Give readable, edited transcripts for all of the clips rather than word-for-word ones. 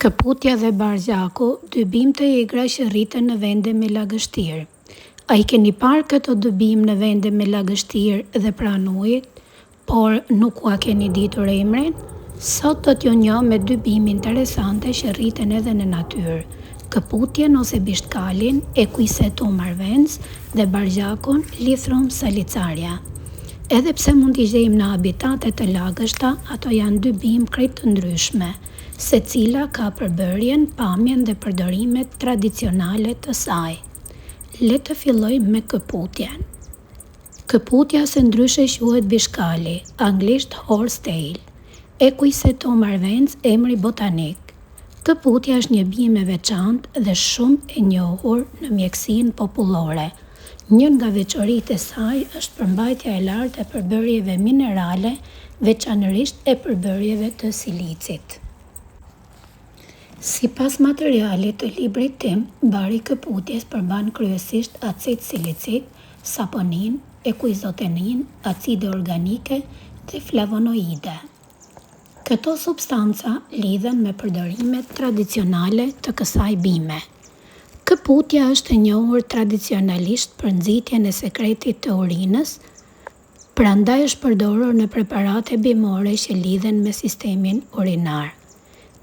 Këputja dhe bargjaku, dy bimë të egra që rriten në vende me lagështirë. A i keni parë këto dy bimë në vende me lagështirë dhe pranë ujit, por nuk ua keni ditur emrin? Sot do t'ju njoh me dy bimë interesante që rriten edhe në natyrë, këputjen ose bishtkalin, Equisetum arvense, dhe bargjakun, Lythrum salicaria. Edhe pse mund t'i gjejmë në habitate të lagështa, ato janë dy bimë krejt të ndryshme. Secila ka përbërjen, pamjen dhe përdorimet tradicionale të saj. Le të fillojmë me këputjen. Këputja ose ndryshe quhet bishkali, anglisht horsetail. Equisetum arvense emri botanik. Këputja është një bimë e veçantë dhe shumë e njohur në mjekësinë popullore. Një nga veçoritë e saj është përmbajtja e lartë e përbërjeve minerale, veçanërisht e përbërjeve të silicit. Sipas materialit të librit tim, bari i këputjes përmban kryesisht acid silicik, saponinë, ekuizoteninë, acide organike dhe flavonoide. Këto substanca lidhen me përdorimet tradicionale të kësaj bime. Këputja është e njohur tradicionalisht për nxitjen e sekretit të urinës, prandaj është përdorur në preparate bimore që lidhen me sistemin urinar.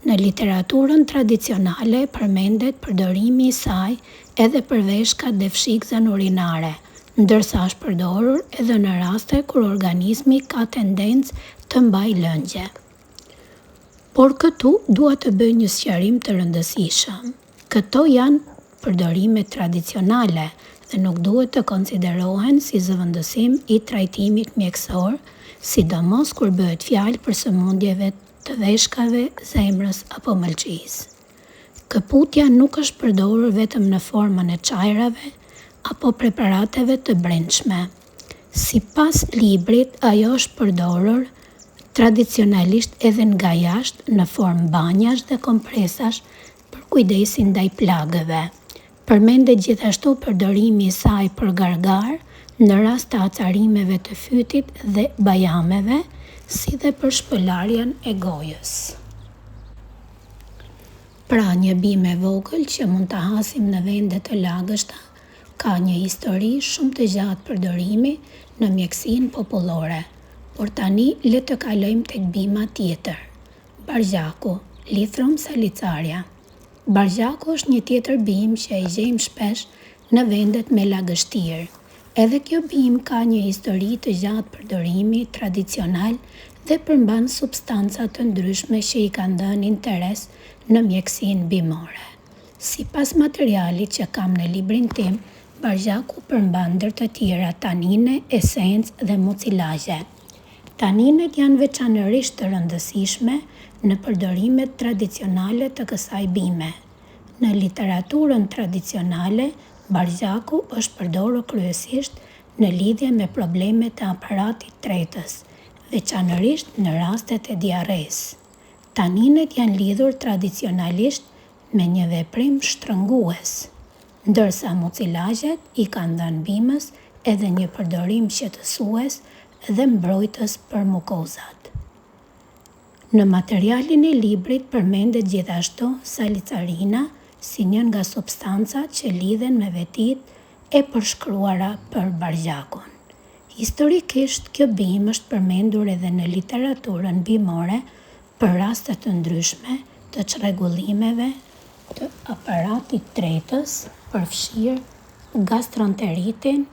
Në literaturën tradicionale përmendet përdorimi i saj edhe për veshkat dhe fshikëzën urinare, ndërsa është përdorur edhe në raste kur organizmi ka tendencë të mbajë lëngje. Por këtu dua të bëj një sqarim të rëndësishëm. Këto janë përdorime tradicionale dhe nuk duhet të konsiderohen si zëvendësim i trajtimit mjekësor, sidomos kur bëhet fjalë për sëmundjeve të veshkave, zemrës apo mëlçisë. Këputja nuk është përdorur vetëm në formën e çajrave apo preparateve të brendshme. Sipas librit, ajo është përdorur tradicionalisht edhe nga jashtë në formë banjash dhe kompresash për kujdesin ndaj plagëve. Përmendet gjithashtu përdorimi i saj për gargarë në rast të acarimeve të fytit dhe bajameve, si dhe për shpëlarjen e gojës. Pra, një bimë e vogël që mund ta hasim në vende të lagështa, ka një histori shumë të gjatë përdorimi në mjekësinë popullore. Por tani le të kalojmë tek bima tjetër. Bargjaku, Lythrum salicaria. Bargjaku është një tjetër bimë që e gjejmë shpesh në vendet me lagështirë. Edhe kjo bimë ka një histori të gjatë përdorimi tradicional dhe përmban substanca të ndryshme që i kanë dhënë interes në mjekësinë bimore. Sipas materialit që kam në librin tim, bargjaku përmban ndër të tjera tanine, esencë dhe mucilagje. Taninet janë veçanërisht të rëndësishme në përdorimet tradicionale të kësaj bime. Në literaturën tradicionale, bargjaku është përdorur kryesisht në lidhje me problemet e aparatit tretës, veçanërisht në rastet e diarresë. Taninet janë lidhur tradicionalisht me një veprim shtrëngues. Ndërsa mucilagjet i kanë dhënë bimës edhe një përdorim qetësues dhe mbrojtës për mukozat. Në materialin e librit përmendet gjithashtu salicarina si një nga substancat që lidhen me vetitë e përshkruara për bargjakun. Historikisht kjo bimë është përmendur edhe në literaturën bimore për raste të ndryshme të çrregullimeve të aparatit tretës, përfshirë gastroenteritin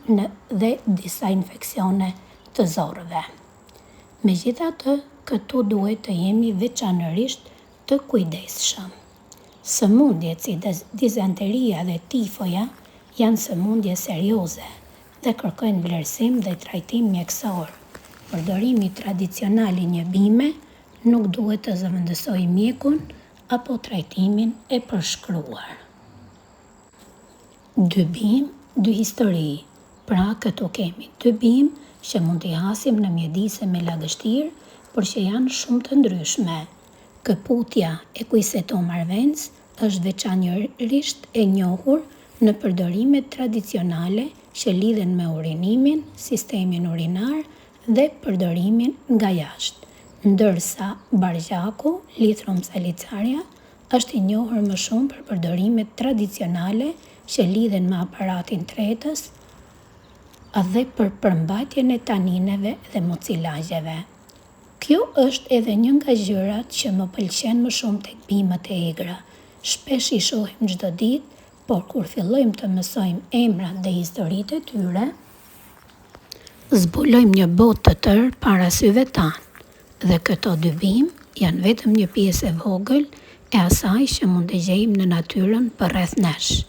dhe disa infeksione të zorrëve. Megjithatë, këtu duhet të jemi veçanërisht të kujdesshëm. Sëmundjet si dizenteria dhe tifoja janë sëmundje serioze dhe kërkojnë vlerësim dhe trajtim mjekësor. Përdorimi tradicional i një bime nuk duhet të zëvendësojë mjekun apo trajtimin e përshkruar. Dy bimë, dy histori. Pra, këtu kemi dy bimë që mund t'i hasim në mjedise me lagështirë, por që janë shumë të ndryshme. Këputja Equisetum arvense është veçanërisht e njohur në përdorimet tradicionale që lidhen me urinimin, sistemin urinar dhe përdorimin nga jashtë, ndërsa bargjaku, Lythrum salicaria, Është i njohur më shumë për përdorimet tradicionale që lidhen me aparatin tretës dhe për përmbajtjen e tanineve dhe mucilagjeve. Kjo është edhe një nga gjërat që më pëlqen më shumë tek bimët e egra. Shpesh i shohim çdo ditë, por kur fillojmë të mësojmë emrat dhe historitë e tyre, zbulojmë një botë të tërë para syve tanë. Dhe këto dy bimë janë vetëm një pjesë e vogël e asaj që mund të gjejmë në natyrën përreth nesh.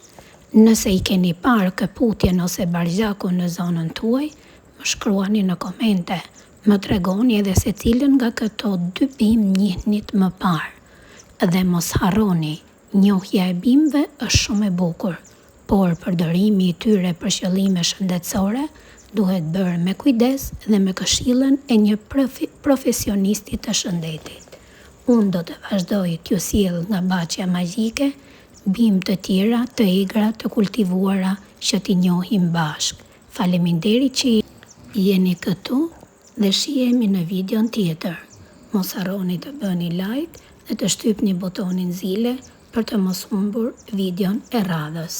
Nëse i keni parë këputjen ose bargjakun në zonën tuaj, më shkruani në komente. Më tregoni edhe se cilën nga këto dy bimë njihnit më parë. Dhe mos harroni, njohja e bimëve është shumë e bukur, por përdorimi i tyre për qëllime shëndetësore duhet bërë me kujdes dhe me këshillën e një profesionisti të shëndetit. Unë do të vazhdoj t'ju sjell nga bahçja magjike bimë të tjera të egra të kultivuara që t'i njohim bashkë. Faleminderit që jeni këtu dhe shihemi në videon tjetër. Mos harroni të bëni like dhe të shtypni butonin zile për të mos humbur videon e radhës.